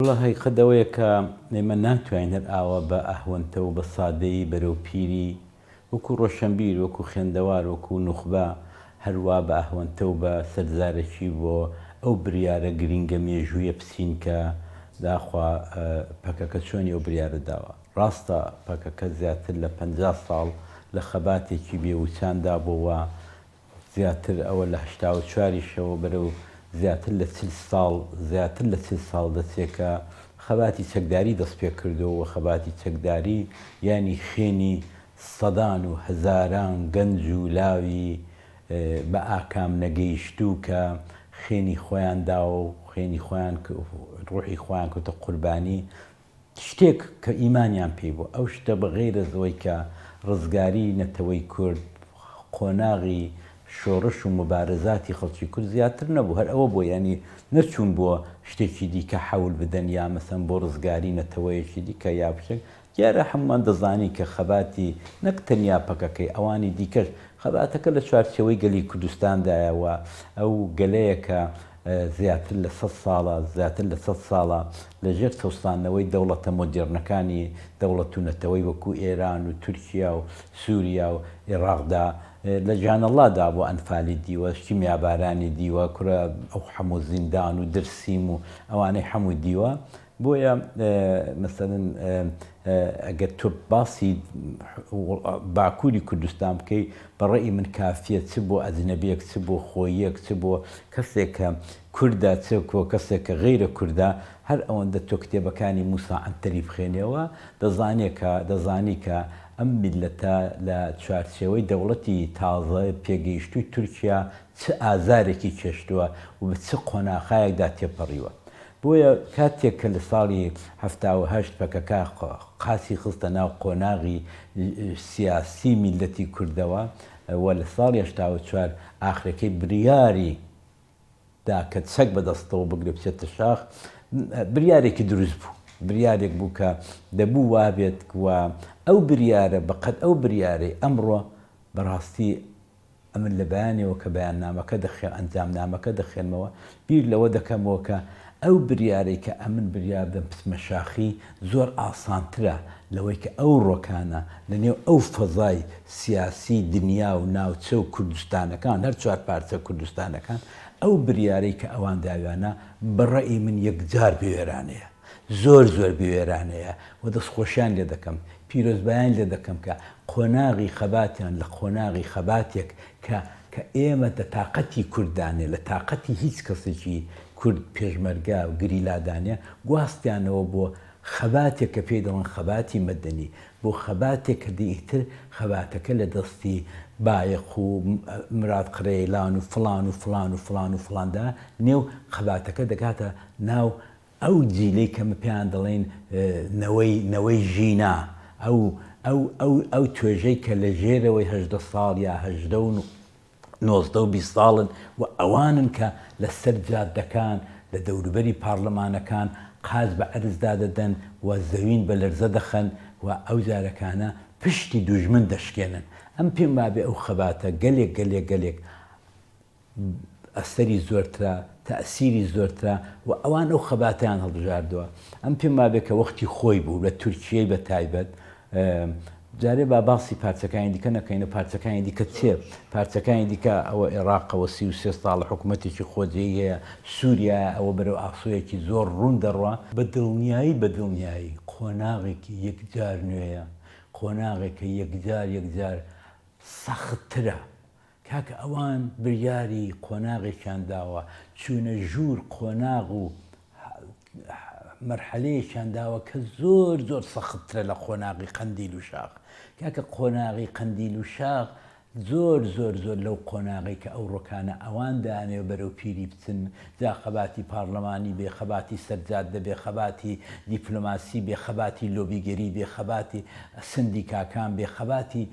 وەڵا هەقیقەت ئەوەیە کە ئێمە ناتوانین هەر ئاوا بە ئەهوەنتە و بە سادەیی بەرەو پیری وەکو ڕۆشەنبیر، وەکو خوێندەوار، وەکو نوخبە هەر وا بە ئەهوەنتە و بە سەرزارەکی بۆ ئەو بریارە گرینگە مێژوویە بچین کە داخوا پەکەکە چۆنی ئەو بریارە داوە. ڕاستە پەکەکە زیاتر لە 50 ساڵ لە خەباتێکی بێ وچاندا بووە و زیاتر ئەوە لە 84 یشەوە بەرەو زیاتر لە 40 ساڵ زیاتر لە 40 ساڵ دەچێ کە خەباتی چەکداری دەست پێ کردووە و خەباتی چەکداری یانی خوێنی سەدان و هەزاران گەنج و لاوی بە ئاکام نەگەیشتوو کە خوێنی خۆیان داوە و خوێنی خۆیان ڕوحی خۆیان کردە قوربانی شتێک کە ئیمانیان پێی بوو، ئەو شتە بە غەیرەز ئەوەی کە ڕزگاریی نەتەوەی کورد، قۆناغی شۆڕش و موبارزاتی خەڵکی کورد زیاتر نەبوو، هەر ئەوە بوو یانی نەچوون بۆ شتێکی دیکە حەول بدەن یا مەسەن بۆ ڕزگاری نەتەوەیەکی دیکە یا شتێک، دیارە هەموومان دەزانین کە خەباتی نەک تەنیا پەکەکەی ئەوانی دیکەش خەباتەکە لە چوارچێوەی گەلی کوردستاندایە و ئەو گەلەیە کە زیاتر لە سەد ساڵە زیاتر لە سەد ساڵە لە ژێر چەوساندنەوەی دەوڵەتە مۆدێرنەکانی دەوڵەت و نەتەوەی وەکوو ئێران و تورکیا و سووریا و ئێڕاقدا لە جانەڵا دا بۆ ئەنفالی دیوە، کیمیابارانی دیوە، کورە ئەو حەموو زیندان و درسیم و ئەوانەی حەموو دیوە. بۆیە مەسەلەن ئەگەر تۆ باسی باکووری کوردستان بکەی بە ڕەئی من کافیە چ بۆ ئەجنەبیەک چ بۆ خۆییەک چ بۆ کەسێک کە کوردە چ بۆ کەسێک کە غەیرە کوردە هەر ئەوەندە تۆ کتێبەکانی موسا عەنتەری بخوێنیەوە دەزانێ کە دەزانی کە ئەم میللەتە لە چوارچێوەی دەوڵەتی تازە پێگەیشتووی تورکیا چ ئازارێکی چێشتووە و بە چ قۆناخایەکدا تێپەڕیوە. بۆیە کاتێک کە لە ساڵی 78 پەکەکە قاچی خستە ناو قۆناغی سیاسی میللەتی کوردەوە و لە ساڵی 84 ئاخرەکەی بریاری دا کە چەک بە دەستەوە بگرێ بچێتە شاخ، بریارێکی دروست بوو. بریارێک بوو کە دەبوو وابێت و ئەو بریارە بە قەد ئەو بریارەی ئەمڕۆ بەڕاستی ئەمن لە بەیانەوە کە بەیاننامەکە دەخوێن ئەنجامنامەکە دەخوێنمەوە بیر لەوە دەکەمەوە کە ئەو بریارەی کە ئەمن بریار دەم بچمە شاخی زۆر ئاسانترە لەوەی کە ئەو ڕۆکانە لە نێو ئەو فەزای سیاسی دنیا و ناوچە و کوردستانەکان هەر چوار پارچە کوردستانەکان ئەو بریارەی کە ئەوان داویانە بە ڕەئی من یەکجار بوێرانەیە زۆر زۆر بوێرانەیە و دەستخۆشیان لێ دەکەم پیرۆزبایان لێ دەکەم کە قۆناغی خەباتیان لە قۆناغی خەباتێک کە کە ئێمە دە تاقەتی کورد دانێ لە تاقەتی هیچ کەسێکی کورد پێشمەرگە و گریلا دانێ گواستیانەوە بۆ خەباتێک کە پێی دەڵێن خەباتی مەدەنی بۆ خەباتێک کە دی ئیتر خەباتەکە لە دەستی بایەق و مراد قرەیلان و فڵان و فڵان و فڵان و فڵاندا نێو خەباتەکە دەگاتە ناو ئەو جیلەی کە پێیان دەڵێین نەوەی نەوەی ژینا، ئەو ئەو ئەو ئەو توێژەی کە لە ژێرەوەی 18 ساڵ یا 18 و 19 و 20 ساڵن و ئەوانن کە لە سەر جادەکان لە دەوروبەری پارلمانەکان قاچ بە عەرزدا دەدەن و زەوین بە لەرزە دەخەن و ئەو جارەکانە پشتی دوژمن دەشکێنن. ئەم پێم وابێ ئەو خەباتە گەلێک گەلێک گەلێک ئەسەری زۆرترە، تەئسیری زۆرترە و ئەوان ئەو خەباتەیان هەڵبژاردووە. ئەم پێم وابێ کە وەختی خۆی بوو لە تورکیەی بە تایبەت جارێ با باسی پارچەکانی دیکە نەکەین و پارچەکانی دیکە چێ پارچەکانی دیکە ئەوە عێراقەوە 33 ساڵ حکوومەتێکی خۆجێی هەیە سووریا ئەوە بەرەو ئاسۆیەکی زۆر ڕوون دەڕوا بە دڵنیایی بە دڵنیایی قۆناغێکی یەکجار نوێیە قۆناغێکە یەکجار یەکجار سەختترە کاکە ئەوان بریاری قۆناغێکیان داوە چوونە ژوور قۆناغ و مەرحەلەیەکیان داوە کە زۆر زۆر سەختترە لە قۆناغی قەندیل و شاخ کاکە قۆناغی قەندیل و شاخ زۆر زۆر زۆر لەو قۆناغی کە ئەو ڕۆکانە ئەوان دانێ بەرەو پیری بچن جا خەباتی پارلەمانی بێ خەباتی سەرجادە بێ خەباتی دیپلۆماسی بێ خەباتی لۆبیگەری بێ خەباتی سندیکاکان بێ خەباتی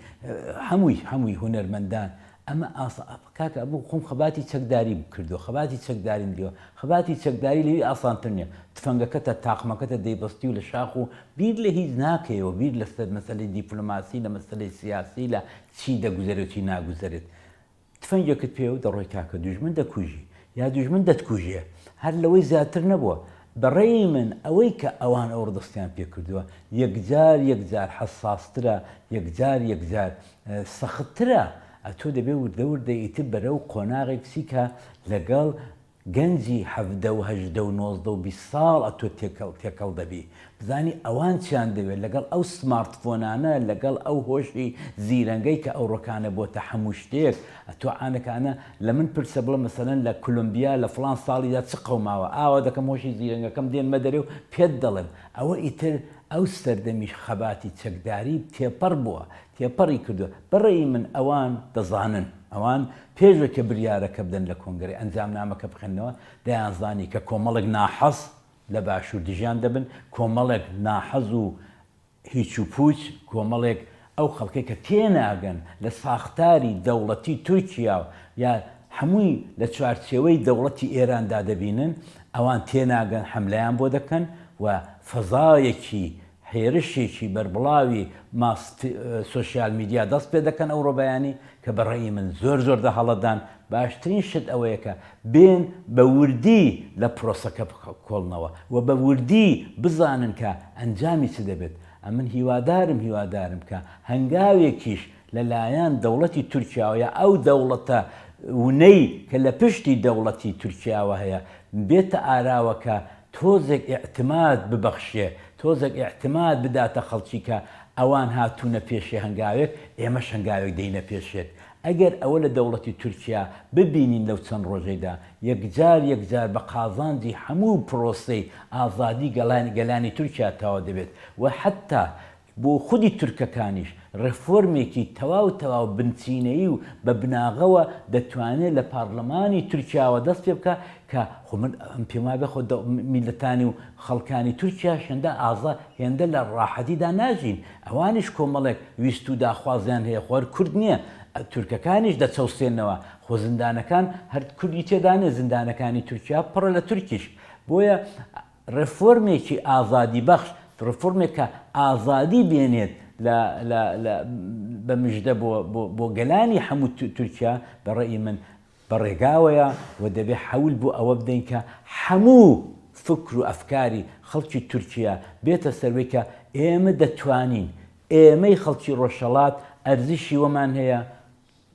هەمووی هەمووی هونەرمەندان ئەمە ئاسا کاکە ئەبوو خۆم خەباتی چەکداریم کردو خەباتی چەکداریم دیوە خەباتی چەکداری لەوی ئاسانتر نییە تفەنگەکەتە تاقمەکەتە دەیبەستی و لە شاخ و بیر لە هیچ ناکەیەوە بیر لەسەر مەسەلەی دیپلۆماسی لە مەسەلەی سیاسی لە چی دەگوزەرێت و چی ناگوزەرێت تفەنگێکت پێ و دەڕۆی کاکە دوژمن دەکوژی یا دوژمن دەتکوژێ هەر لەوەی زیاتر نەبووە. بە ڕەئی من ئەوەی کە ئەوان ئەوڕۆ دەستیان پێ کردووە یەکجار یەکجار حەساسترە، یەکجار یەکجار سەختترە، ئەتۆ دەبێ وردە وردە ئیتر بەرەو قۆناغێک بچی کە لەگەڵ گەنجی 17 و 18 و 19 و 20 ساڵ ئەتۆ تێکەڵ تێکەڵ دەبی بزانی ئەوان چیان دەوێت لەگەڵ ئەو سمارتفۆنانە لەگەڵ ئەو هۆشی زیرەنگەی کە ئەوڕۆکانە بۆتە هەموو شتێک ئەتۆ عانەکانە لە من پرسە بڵێ مەسەلەن لە کولومبیا لە فڵان ساڵیدا چ قەوماوە ئاوا دەکەم هۆشی زیرەنگەکەم دێنمە دەرێ و پێت دەڵێم ئەوە ئیتر ئەو سەردەمی خەباتی چەکداری تێپەڕ بووە تێپەڕی کردووە بە ڕەئی من ئەوان دەزانن ئەوان پێش وەی کە بریارەکە بدەن لە کۆنگرەی ئەنجامنامەکە بخوێننەوە دەیانزانی کە کۆمەڵێک ناحەز لە باشوور دژیان دەبن کۆمەڵێک ناحەز و هیچ و پووچ، کۆمەڵێک ئەو خەڵکەی کە تێناگەن لە ساختاری دەوڵەتی تورکیا و یا هەمووی لە چوارچێوەی دەوڵەتی ئێراندا دەبینن، ئەوان تێناگەن حەملەیان بۆ دەکەن و فەزایەکی هێرشێکی بەربڵاوی mass social media دەست پێ دەکەن ئەوڕۆ بەیانی کە بە ڕەئی من زۆر زۆر دە هەڵەدان، باشترین شت ئەوەیە کە بێن بە وردی لە پرۆسەکە بکۆڵنەوە و بە وردی بزانن کە ئەنجامی چ دەبێت. ئەمن هیوادارم هیوادارم کە هەنگاوێکیش لە لایەن دەوڵەتی تورکیاوە یا ئەو دەوڵەتە ونەی کە لە پشتی دەوڵەتی تورکیاوە هەیە بێتە ئاراوە کە تۆزێک ئیعتماد ببەخشێ، تۆزێک ئیعتماد بداتە خەڵکی کە ئەوان هاتوونە پێشێ هەنگاوێک، ئێمەش هەنگاوێک دێینە پێشێت. ئەگەر ئەوە لە دەوڵەتی تورکیا ببینین لەو چەند ڕۆژەیدا، یەکجار یەکجار بە قازانجی هەموو پرۆسەی ئازادی گەلانی گەلانی تورکیا تەواو دەبێت و حەتتا بۆ خودی تورکەکانیش ڕێفۆرمێکی تەواو تەواو بنچینەیی و بە بناغەوە دەتوانێت لە پارلەمانی تورکیاوە دەست پێ بکا کە خۆ من پێم وابێ خۆ میللەتانی و خەڵکانی تورکیاش هێندە ئازا هێندە لە ڕاحەتیدا ناژین ئەوانیش کۆمەڵێک ویست و داخوازیان هەیە خۆ هەر کورد نییە تورکەکانیش دەچەوسێنەوە خۆ زیندانەکان هەر کوردی تێدا نیە زیندانەکانی تورکیا پڕە لە تورکیش بۆیە ڕێفۆرمێکی ئازادی بەخش ڕێفۆرمێک کە ئازادی بێنێت لە لە لە بە مژدە بۆ بۆ بۆ گەلانی هەموو تورکیا بە ڕەئی من بە ڕێگاوەیە و دەبێ حەول بۆ ئەوە بدەین کە هەموو فکر و ئەفکاری خەڵکی تورکیا بێتە سەروەی کە ئێمە دەتوانین، ئێمەی خەڵکی ڕۆژهەڵات ئەرزشی وەمان هەیە،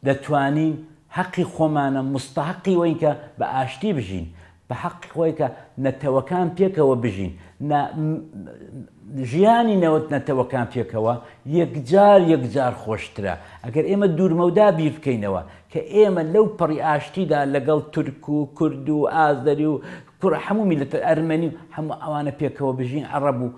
دەتوانین، هەقی خۆمانە، موستەهەقی وەین کە بە ئاشتی بژین، بە حەقی خۆی کە نەتەوەکان پێکەوە بژین، نا ژیانی نەوەت نەتەوەکان پێکەوە یەکجار یەکجار خۆشترە. ئەگەر ئێمە دوورمەودا بیر بکەینەوە کە ئێمە لەو پەڕی ئاشتیدا لەگەڵ تورک و کورد و ئازەری و کوڕ هەموو میللەتە ئەرمەنی و هەموو ئەوانە پێکەوە بژین عەڕەب و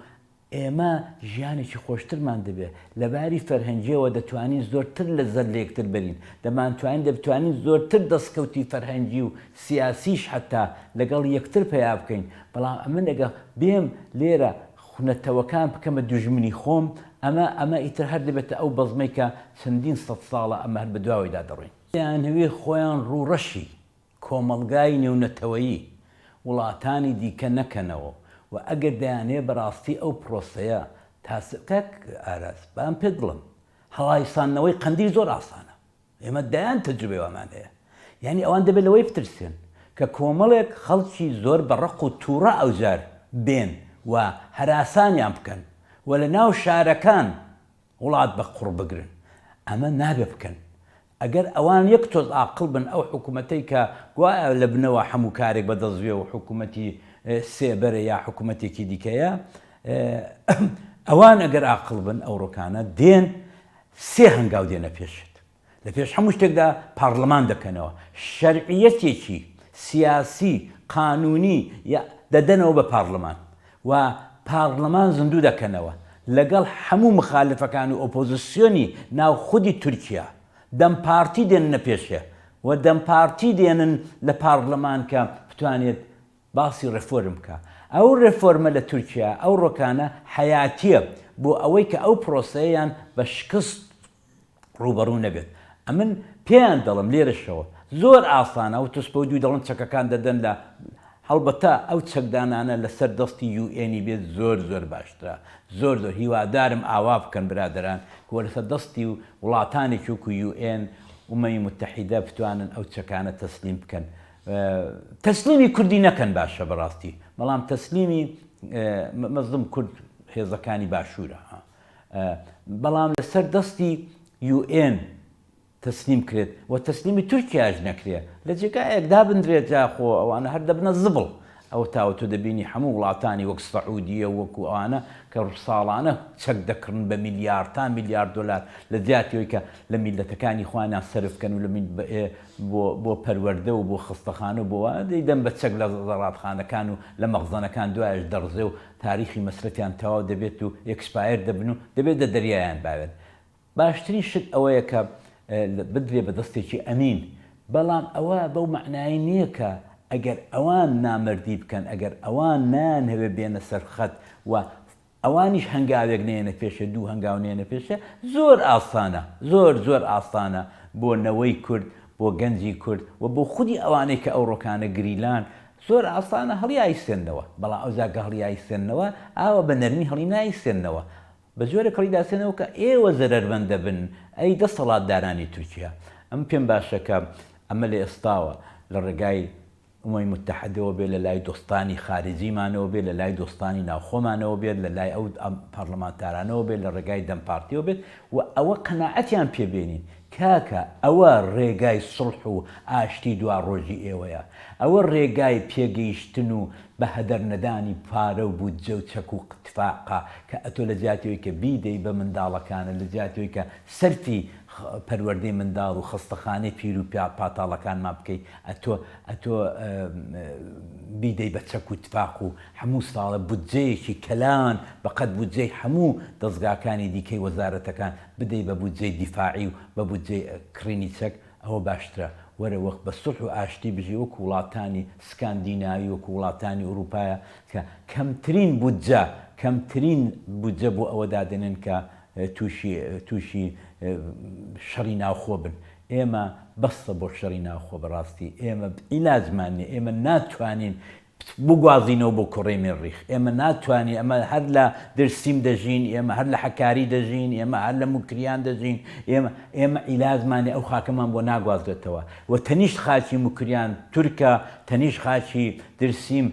ئێمە ژیانێکی خۆشترمان دەبێت، لە باری فەرهەنگییەوە دەتوانین زۆرتر لەزەت لە یەکتر بەرین، دەمانتوانی دەبتوانین زۆرتر دەسکەوتی فەرهەنگی و سیاسیش حەتا لەگەڵ یەکتر پەیا بکەین، بەڵام ئەمن ئەگەر بێم لێرە نەتەوەکان بکەمە دوژمنی خۆم، ئەمە ئەمە ئیتر هەر دەبێتە ئەو بەزمەی کە چەندین سەدساڵە ئەمە هەر بەدواوەیدا دەڕۆین. دەیانهەوێ خۆیان ڕووڕەشی کۆمەڵگای نێونەتەوەیی، وڵاتانی دیکە نەکەنەوە و ئەگەر دەیانەوێ بەڕاستی ئەو پرۆسەیە تا کاک ئاراس با من پێت بڵێم هەڵایساندنەوەی قەندیل زۆر ئاسانە ئێمە دەیان تەجروبەی وامان هەیە یانی ئەوان دەبێت لەوەی بترسێن کە کۆمەڵێک خەڵکی زۆر بە ڕق و تووڕە ئەوجار بێن و هەراسانیان بکەن و لە ناو شارەکان وڵات بە قوڕ بگرن ئەمە نابێ بکەن ئەگەر ئەوان یەک تۆز ئاقڵ بن ئەو حکومەتەی کە گوایە لە بنەوە حەموو کارێک بە دەست وێ و حکومەتی سێبەرە یا حکومەتێکی دیکەیە ئەوان ئەگەر ئاقڵ بن ئەوڕۆکانە دێن سێ هەنگاو دێنە پێشت لە پێش هەموو شتێکدا پارلمان دەکەنەوە، شەرعیەتێکی سیاسی، قانونی دەدەنەوە بە پارلمان و پارلمان زیندوو دەکەنەوە لەگەڵ هەموو مخالفەکان و ئۆپۆزسیۆنی ناو خودی تورکیا، دەم پارتی دێننە پێشێ و دەم پارتی دێنن لە پارلمان کە بتوانێت باسی ڕێفۆرم بکا. ئەو ڕێفۆرمە لە تورکیا ئەوڕۆکانە حەیاتیە بۆ ئەوەی کە ئەو پرۆسەیەیان بە شکست ڕووبەڕوو نەبێت. ئەمن پێیان دەڵێم لێرەشەوە زۆر ئاسانە ئەو تسپەو دووی دەڵێن چەکەکان دەدەن لە هەڵبەتە ئەو چەکدانانە لەسەر دەستی UN ی بێت زۆر زۆر باشترە زۆر زۆر هیوادارم ئاوا بکەن برادەران کە لەسەر دەستی وڵاتانێکی وەکو UN ئومەمی متحیدە بتوانن ئەو چەکانە تەسلیم بکەن. تەسلیمی کوردی نەکەن باشە بەڕاستی بەڵام تەسلیمی مەزم کورد هێزەکانی باشوورە بەڵام لەسەر دەستی UN تەسلیم کرێت و تەسلیمی تورکیاش نەکرێ لە جێگایەک دابندرێت جا خۆ ئەوانە هەر دەبنە زبڵ ئەوە تاوە تۆ دەبینی هەموو وڵاتانی وەک سعودیە و وەکو ئەوانە کە ساڵانە چەک دەکڕن بە میلیاردتا میلیارد دۆلار لە جیاتی ئەوەی کە لە میللەتەکانی خۆیانیان سەرف کەن و لە بۆ بۆ پەروەردە و بۆ خەستەخانە و بۆ وانە دەیدەن بە چەک لە زەڕادخانەکان و لە مەخزەنەکان دوایش دەڕزێ و تاریخی مەسرەفیان تەواو دەبێت و expire دەبن و دەبێت دە دەریایان باوێن باشترین شت ئەوەیە کە بدرێ بە دەستێکی ئەمین، بەڵام ئەوە بەو مەعنایە نییە کە ئەگەر ئەوان نامەردی بکەن، ئەگەر ئەوان نایانهەوێ بێنە سەر خەت و ئەوانیش هەنگاوێک نەیەنە پێشێ، دوو هەنگاو نەیەنە پێشێ، زۆر ئاسانە، زۆر زۆر ئاسانە بۆ نەوەی کورد، بۆ گەنجی کورد و بۆ خودی ئەوانەی کە ئەوڕۆکانە گریلان، زۆر ئاسانە هەڵیایسێننەوە، بەڵام ئەوجا کە هەڵیایسێننەوە، ئاوا بە نەرمی هەڵینایسێننەوە، بە جۆرێک هەڵیداسێنەوە کە ئێوە زەرەرمەند دەبن ئەی دەسەڵاتدارانی تورکیا. ئەمن پێم باشە کە ئەمە لە ئێستاوە لە ڕێگای ئومەمی موتەحەدەوە بێت، لە لای دۆستانی خارجیمانەوە بێت، لە لای دۆستانی ناوخۆمانەوە بێت، لە لای ئەو پارلمانتارانەوە بێت، لە ڕێگای دەم پارتیەوە بێت و ئەوە قەناعەتیان پێ بێنین کاکە ئەوە ڕێگای سوڵح و ئاشتی دواڕۆژی ئێوەیە. ئەوە ڕێگای پێگەیشتن و بە هەدەر نەدانی پارە و بودجە و چەک و تفاقە کە ئەتۆ لە جیاتی ئەوەی کە بیدەی بە منداڵەکانت لە جیاتی ئەوەی کە سەرفی پەروەردەی منداڵ و خەستەخانەی پیر و پاتاڵەکانمان بکەی ئەتۆ ئەتۆ بیدەی بە چەک و تفاق و هەموو ساڵە بودجەیەکی کەلان بە قەد بودجەی هەموو دەزگاکانی دیکەی وەزارەتەکان بدەی بە بودجەی دیفاعی و بە بودجەی کڕینی چەک ئەوە باشترە وەرە وەک بە سوڵح و ئاشتی بژی وەکو وڵاتانی سکاندیناوی وەکو وڵاتانی ئوروپایە کە کەمترین بودجە کەمترین بودجە بۆ ئەوە دادەنێن کە تووشی تووشی شەڕی ناوخۆ بن ئێمە بەسە بۆ شەڕی ناوخۆ بەڕاستی ئێمە عیلاجمان نیە ئێمە ناتوانین بگوازینەوە بۆ کۆڕەی مێرریخ. ئێمە ناتوانین، ئێمە هەر لە درسیم دەژین، ئێمە هەر لە حەکاری دەژین، ئێمە هەر لە موکریان دەژین، ئێمە ئێمە عیلاجمان نیە، ئەو خاکەمان بۆ ناگوازرێتەوە و تەنیشت خاکی موکریان تورکە، تەنیشت خاکی درسیم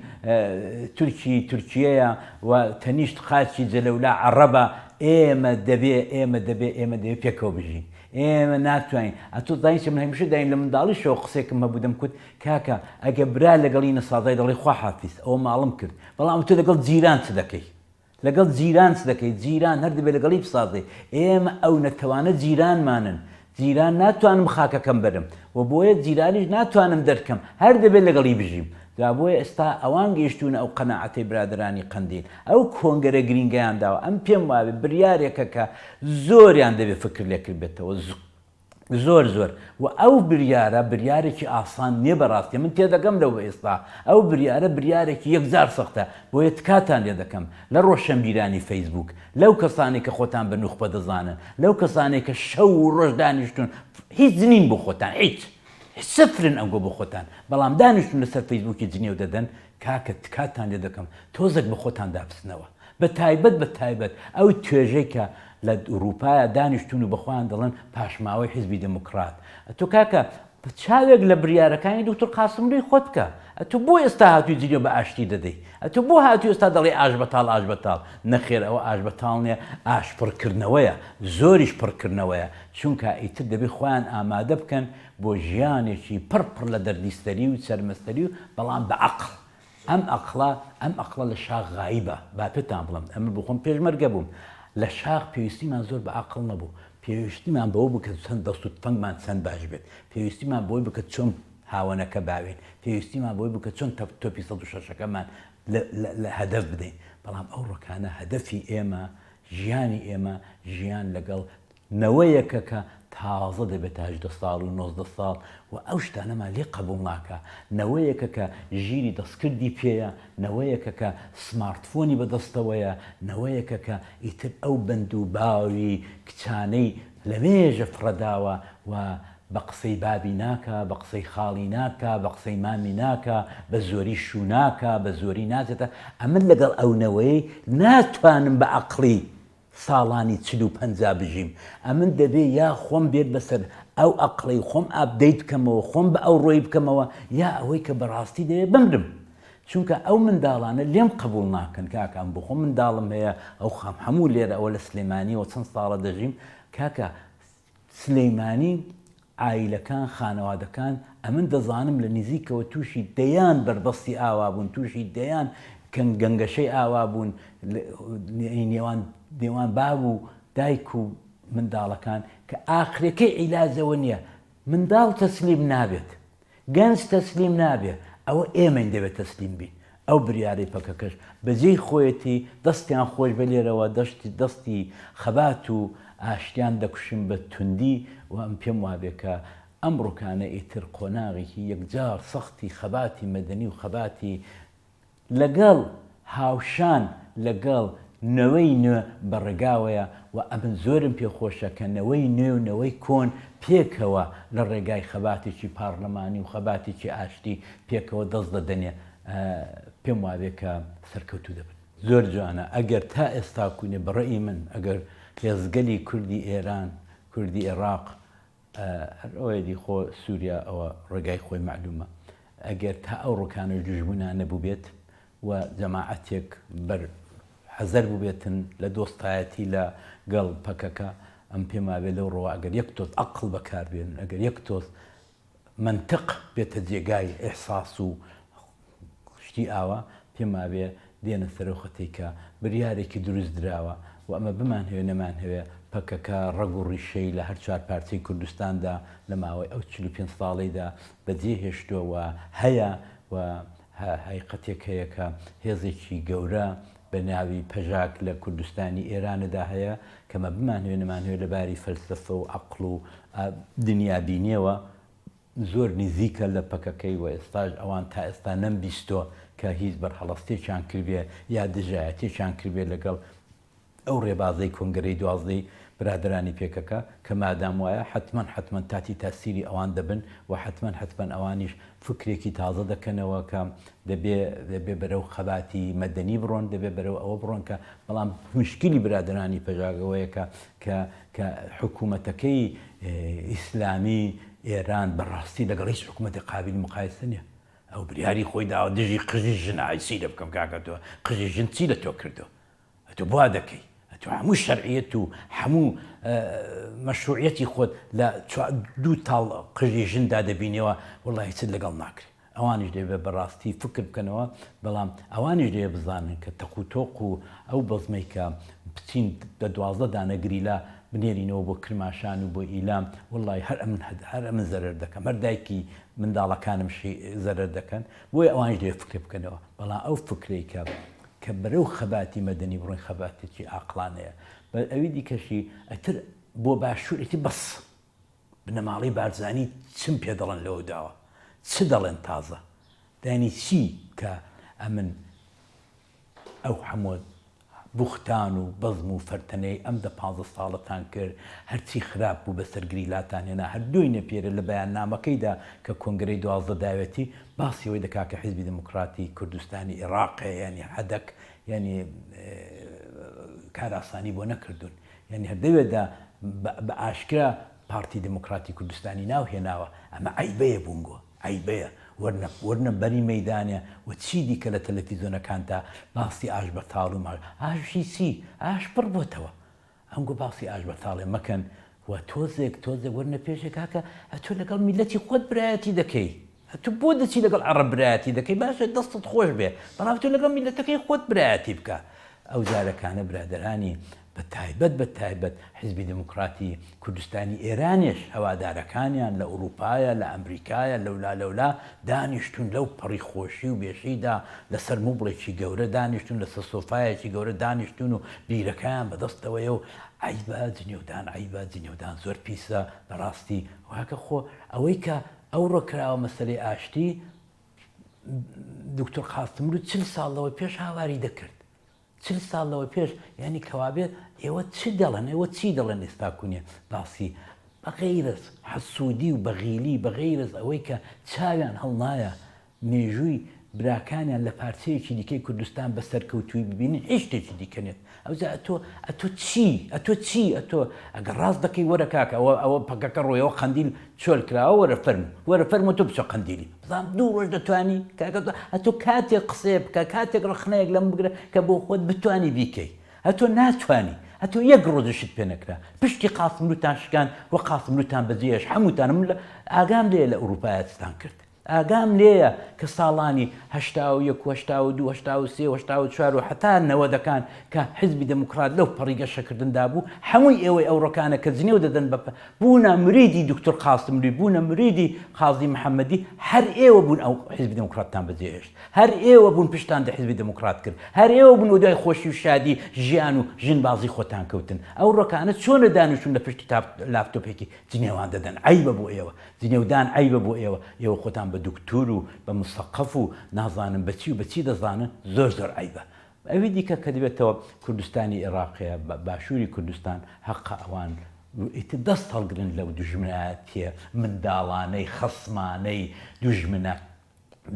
تورکی تورکیەیە و تەنیشت خاکی جەلەولا عەڕەبە، ئێمە دەبێ ئێمە دەبێ ئێمە دەبێ پێکەوە بژین. ئێمە ناتوانین. ئەتۆ زانی چیە من هەمیشە دایم لە منداڵیشەوە قسەیەکم هەبوو دەمکوت کاکە ئەگەر برا لەگەڵی نەسازای دەڵێی خواحافیز ئەوە ماڵم کرد بەڵام تۆ لەگەڵ جیران چ دەکەی لەگەڵ جیران چ دەکەی جیران هەر دەبێت لەگەڵی بسازێ ئێمە ئەو نەتەوانە جیرانمانن جیران ناتوانم خاکەکەم بەرم و بۆیە جیرانیش ناتوانم دەرکەم هەر دەبێت لەگەڵی بژیم جا بۆیە ئێستا ئەوان گەیشتوونە ئەو قەناعەتەی برادەرانی قەندیل ئەو کۆنگەرە گرینگەیان داوە ئەم پێم وابێ بریارێکە کە زۆریان دەبێت فکر لێکردبێتەوە زۆر زۆر و ئەو بریارە بریارێکی ئاسان نیە بەڕاستی من تێدەگەم لەو ئێستا ئەو بریارە بریارێکی یەکجار سەختە بۆیە تکاتان لێ دەکەم لە ڕۆشەنبیرانی فەیسبوک لەو کەسانەی کە خۆتان بە نوخبە دەزانن لەو کەسانەی کە شەو و ڕۆژ دانیشتون هیچ نین بۆ خۆتان هیچ سفرن ئەنگۆ بۆ خۆتان بەڵام دانیشتون لەسەر فەیسبوکی جنێو دەدەن کاکە تکاتان لێ دەکەم تۆزێک بە خۆتاندا بچنەوە بە تایبەت بە تایبەت ئەو توێژەی کە لە ئورووپایا دانیشتوون و بە خۆیان دەڵێن پاشماوەی حیزبی دێموکڕات. ئەتۆ کاکە چاوێک لە بریارەکانی دوکتور قاسملووی خۆت بکە. ئەتۆ بۆ ئێستا هاتووی جنێو بە ئاشتی دەدەی؟ ئەتۆ بۆ هاتووی ئێستا دەڵێی ئاش بەتاڵ ئاش بەتاڵ؟ نەخێر ئەوە ئاش بەتاڵ نییە، ئاش پڕکردنەوەیە، زۆریش پڕکردنەوەیە. چونکا ئیتر دەبێ خۆیان ئامادە بکەن بۆ ژیانێکی پڕ پڕ لە دەردیسەری و چەرمەسەری و بەڵام بە عەقڵ. ئەم ئەقڵە، ئەم ئەقڵە لە شاخ غایبە، با پێتان بڵێم، ئەمن بۆ خۆم پێشمەرگە بووم، لە شاخ پێویستیمان زۆر بە ئەقڵ نەبوو، پێویستیمان بەوە بوو کە چەند دەست و تفەنگمان چەند باش بێت، پێویستیمان بەوەی بوو کە چۆن هاوەنەکە باوێین، پێویستیمان بەوەی بوو کە چۆن تۆپی 106ەکەمان لە هەدەف بدەین، بەڵام ئەو ڕۆکانە هەدەفی ئێمە، ژیانی ئێمە، ژیان لەگەڵ نەوەیەکە کە تازە دەبێتە 18 ساڵ و 19 ساڵ و ئەو شتانەمان لێ قەبوڵ ناکا، نەوەیەکە کە ژیری دەستکردی پێیە، نەوەیەکە کە سمارتفۆنی بەدەستەوەیە، نەوەیەکە کە ئیتر ئەو بەند و باوی کچانەی لەمێژە فڕەداوە و بە قسەی بابی ناکا، بە قسەی خاڵی ناکا، بە قسەی مامی ناکا، بە زۆری شوو ناکا، بە زۆری ناچێتە، ئەمن لەگەڵ ئەو نەوەیەی ناتوانم بە عەقڵی ساڵانی 40 و 50 بژیم، ئەمن دەبێ یا خۆم بێت بەسەر. ئەو ئەقڵەی خۆم update بکەمەوە، خۆم بە ئەوڕۆیی بکەمەوە، یا ئەوەی کە بەڕاستی دەوێ بمرم. چونکە ئەو منداڵانە لێم قبوڵ ناکەن کاکە ئەم بۆ خۆم منداڵم هەیە ئەو خەم هەموو لێرە ئەوە لە سلێمانیەوە چەند ساڵە دەژیم کاکە سلیمانی عایلەکان خانەوادەکان ئەمن دەزانم لە نزیکەوە تووشی دەیان بەربەستی ئاوا بوون تووشی دەیان گەنگەشەی ئاوا بوون نێوان نێوان باب و دایک و منداڵەکان کە ئاخرەکەی عیلاجەوە نییە منداڵ تەسلیم نابێت گەنج تەسلیم نابێ ئەوە ئێمەین دەبێ تەسلیم بین ئەو بریارەی پەکەکەش بەجێی خۆیەتی دەستیان خۆش بێ لێرەوە دەشتی دەستی خەبات و ئاشتیان دەکوشم بە توندی و ئەم پێم وابێ کە ئەمڕۆکانە ئیتر قۆناغێکی یەکجار سەختی خەباتی مەدەنی و خەباتی لەگەڵ هاوشان لەگەڵ نەوەی نوێ بە ڕێگاوەیە و ئەمن زۆرم پێ خۆشە کە نەوەی نوێ و نەوەی کۆن پێکەوە لە ڕێگای خەباتێکی پاڕلەمانی و خەباتێکی ئاشتی پێکەوە دەست دەدەنێ پێم وابێ کە سەرکەوتوو دەبن. زۆر جوانە ئەگەر تا ئێستا کوینێ بە ڕەئی من ئەگەر هێزگەلی کوردی ئێران کوردی ئێڕاق هەر ئەوەیە دی خۆ سووریا ئەوە ڕێگای خۆی مەعلوومە ئەگەر تا ئەو ڕکانەش دوژمنان نەبووبێت و جەماعەتێک بەر حەزەر بووبێتن لە دۆستایەتی لە گەڵ پەکەکە ئەم پێم وابێ لەو ڕۆوە ئەگەر یەک تۆز ئەقڵ بەکاربێنن ئەگەر یەک تۆز مەنتق بێتە جێگای ئیحساس و شتی ئاوا پێم وابێ دێنە سەرەو خەتەی کە بریارێکی دروست دراوە و ئەمە بمانهەوێ نەمانهەوێ پەکەکە ڕەگ و ڕیشەی لە هەر چوارپارچەی کوردستاندا لە ماوەی ئەو 45 ساڵەیدا بەجێ هێشتووە و هەیە و هەیقەتێک هەیە کە هێزێکی گەورە بە ناوی پەژاک لە کوردستانی ئێرانەدا هەیە کە مە بمانهەوێ نەمانهەوێ لە باری فەلسەفە و عەقڵ و دنیابینیەوە زۆر نزیکە لە پەکەکەی و ئێستاش ئەوان تا ئێستا نەمبیستوە کە هیچ بەرهەڵەستێکیان کردبێ یا دژایەتێکیان کردبێ لەگەڵ ئەو ڕێبازەی کۆنگرەی دوازدەی برادەرانی پێکەکە کە مادام وایە حەتمەن حەتمەن تاتی تاسیری ئەوان دەبن و حەتمەن حەتمەن ئەوانیش فکرێکی تازە دەکەنەوە کە دەبێ دەبێ بەرەو خەباتی مەدەنی بڕۆن دەبێ بەرەو ئەوە بڕۆن کە بەڵام مشکلی برادەرانی پەژاک ئەوەیە کە کە کە حکوومەتەکەی ئیسلامی ئێران بەڕاستی لەگەڵ هیچ حکوومەتی قابلی مقایسە نییە. ئەو بریاری خۆی داوە دژی قژی ژن ئای چی لێ بکەم کاکە تۆ قژی ژن چی لە تۆ کردو ئەتۆ بوا دەکەی ئەتۆ هەموو شەرعیەت و هەموو مەشروعیەتی خۆت لە دوو تاڵ قژی ژندا دەبینیەوە وەڵا هیچت لەگەڵ ناکرێ ئەوانیش دەبێت بەڕاستی فکر بکەنەوە، بەڵام ئەوانیش دەبێت بزانن کە تەق و تۆق و ئەو بەزمەی کە بچین بە 12 دانە گریلا بنێرینەوە بۆ کرماشان و بۆ ئیلام وەڵی هەر ئەمن هەر ئەمن زەرەر دەکەم هەر دایکی منداڵەکانم زەرەر دەکەن بۆیە ئەوانیش دەبێت فکر بکەنەوە بەڵام ئەو فکرەی کە کە بەرەو خەباتی مەدەنی بڕۆین خەباتێکی ئاقڵانەیە بە ئەوی دیکەشی ئەتر بۆ باشوور ئیتر بەس بنەماڵەی بارزانی چم پێ دەڵێن لەوە داوە چ دەڵێن تازە دانی چی کە ئەمن ئەو حەمۆ بوختان و بەزم و فەرتەنەی ئەم دە پانزە ساڵەتان کرد هەرچی خراپ بوو بەسەر گریلاتان هێنا هەر دۆینە پێرە لە بەیاننامەکەیدا کە کۆنگرەی 12 داوێتی باسی ئەوەی دەکا کە حیزبی دێموکڕاتی کوردستانی ئێڕاق یانی حدک یانی کارئاسانی بۆ نەکردوون یانی هەر دەوێدا بە ئاشکرا پارتی دێموکڕاتی کوردستانی ناو هێناوە، ئەمە عەیبەیە بونگۆ، عەیبەیە، وەرنە وەرنە بەری مەیدانێ و چی دیکە لە تەلەفیزۆنەکانتا باسی ئاش بەتاڵ و ماش، ئاشی چی؟ ئاش پڕ بۆتەوە. ئەنگۆ باسی ئاش بەتاڵێ مەکەن و تۆزێک تۆزێک وەرنە پێشێ کاکە ئەتۆ لەگەڵ میللەتی خۆت برایەتی دەکەی. ئەتوو بۆ دەچی لەگەڵ عەڕەب برایەتی دەکەی باشە دەستت خۆش بێ بەڵام تۆ لەگەڵ میلەتەکەی خۆت برایەتی بکە ئەو جارەکانە برادەرانی بە تایبەت بە تایبەت حیزبی دێموکڕاتی کوردستانی ئێرانێش هەوادارەکانیان لە ئوڕووپایە لە ئەمریکایە لەولا لەولا دانیشتوون لەو پەڕی خۆشی و بێشیدا لەسەر موبڵێکی گەورە دانیشتوون لەسەر سۆفایەکی گەورە دانیشتوون و بیرەکەیان بەدەستەوەیە و عەیبە جنێودان عەیبە جنێودان زۆر پیسە بەڕاستی واکە خۆ ئەوەی کە ئەوڕۆ کراوە مەسەلەی ئاشتی دکتۆر قاسملو چل ساڵ لەوە پێش هاواری دەکرد چل ساڵ لەوە پێش یعنی کەوابێت ئێوە چ دەڵێن ئێوە چی دەڵێن ئێستا کونێ باسی بەغیرەز حەسوودی و بەغیلی بەغیرەز ئەوەی کە چاویان هەڵنایە مێژووی. براکانیان لە پارچەیەکی دیکەی کوردستان بە سەرکەوتووی ببینن هیچ شتێکی دیکە نێت. ئەوجا ئەتۆ ئەتۆ چی ئەتۆ چی ئەتۆ ئەگەر ڕاست دەکەی وەرە کاکە ئەوە ئەوە پەکەکە ڕۆیەوە قەندیل چۆل کراوە وەرە فەرموو وەرە فەرموو تۆ بچۆ قەندیلی بزانم دوو ڕۆژ دەتوانی کاکە تۆ ئەتۆ کاتێک قسەیە بکە کاتێک ڕەخنەیەک لەم بگرە کە بۆ خۆت بتوانی بیکەی ئەتۆ ناتوانی ئەتۆ یەک ڕۆژشت پێ نەکرا پشتی قاسملوتان شکاند و قاسملوتان بەجێهێشت هەمووتان من ئاگام لێیە لە ئەوروپایە چتان کرد ئاگام لێیە کە ساڵانی 81 و 82 83 و 84 و هەتا نەوەدەکان کە حیزبی دێموکڕات لەو پەڕی گەشەکردندا بوو، هەمووی ئێوەی ئەوڕۆکانە کە جنێو دەدەن بە بوونە مریدی دوکتور قاسملوی، بوونە مریدی قازی محەممەدی، هەر ئێوە بوون ئەو حیزبی دێموکڕاتتان بەجێ هێشت. هەر ئێوە بوون پشتتان دە حیزبی دێموکڕات کرد. هەر ئێوە بوون وەدوای خۆشی و شادی ژیان و ژنبازی خۆتان کەوتن. ئەوڕۆکانە چۆنە دانیشتوون لە پشتی تاپ لاپتۆپێکی جنێوان دەدەن. عەیبە بۆ ئێوە. جنێودان عەیبە بۆ ئێوە، ئێوە خۆتان بە دوکتور و بە مسەقەف و نازانم بە چی و بە چی دەزانن، زۆر زۆر عەیبە. ئەوی دیکە کە دەبێتەوە کوردستانی ئێڕاقێ، باشووری کوردستان، هەقە ئەوان ئیتر دەست هەڵگرن لەو دوژمنایەتیە منداڵانەی خەسمانەی دوژمنە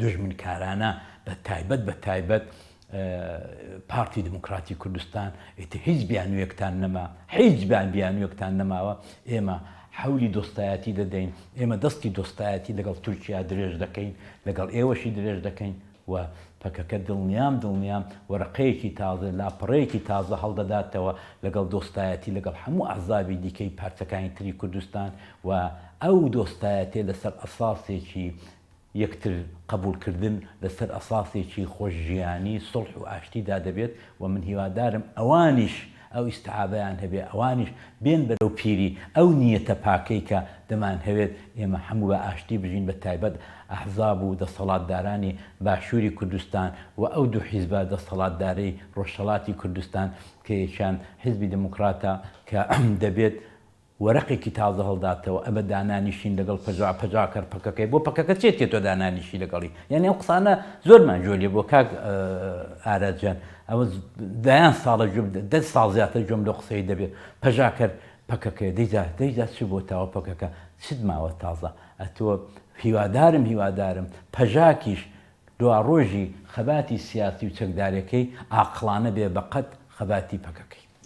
دوژمنکارانە بە تایبەت بە تایبەت پارتی دیموکراتی کوردستان ئیتر هیچ بیانوویەکتان نەما هیچ بیان بیانوویەکتان نەماوە ئێمە حەولی دۆستایەتی دەدەین ئێمە دەستی دۆستایەتی لەگەڵ تورکیا درێژ دەکەین لەگەڵ ئێوەشی درێژ دەکەین و پەکەکە دڵنیام دڵنیام وەرەقەیەکی تازە لاپەڕەیەکی تازە هەڵدەداتەوە لەگەڵ دۆستایەتی لەگەڵ هەموو ئەحزابی دیکەی پارچەکانی تری کوردستان و ئەو دۆستایەتێ لەسەر ئەساسێکی یەکتر قەبوڵکردن لەسەر ئەساسێکی خۆش ژیانی سوڵح و ئاشتیدا دەبێت و من هیوادارم ئەوانیش ئەو ئیستعابەیان هەبێ ئەوانیش بێن بەرەو پیری ئەو نیەتە پاکەی کە دەمانهەوێت ئێمە هەموو بە ئاشتی بژین بە تایبەت ئەحزاب و دەسەڵاتدارانی باشوری کوردستان و ئەو دوو حیزبە دەسەڵاتدارەی ڕۆژهەڵاتی کوردستان کە یەکیان حیزبی دێموکڕاتە کە دەبێت وەرەقێکی تازە هەڵداتەوە ئەمە دانانیشین لەگەڵ پەژا پەژاکەر پەکەکەی بۆ پەکەکە چێتێ تۆ دانانیشی لەگەڵی یعنی ئەو قسانە زۆرمان گوێ لێ بۆ کاک ئاراس جان ئەوە دەیان ساڵە گوێم دە ساڵ زیاتر گوێم لەو قسەی دەبێت پەژاکەر پەکەکەیە دەیجا دەیجا چ بۆ تاوە پەکەکە چت ماوە تازە ئەتۆ هیوادارم هیوادارم پەژاکیش دواڕۆژی خەباتی سیاسی و چەکدارەکەی ئاقڵانە بێ بەقەد خەباتی پەکەکەی.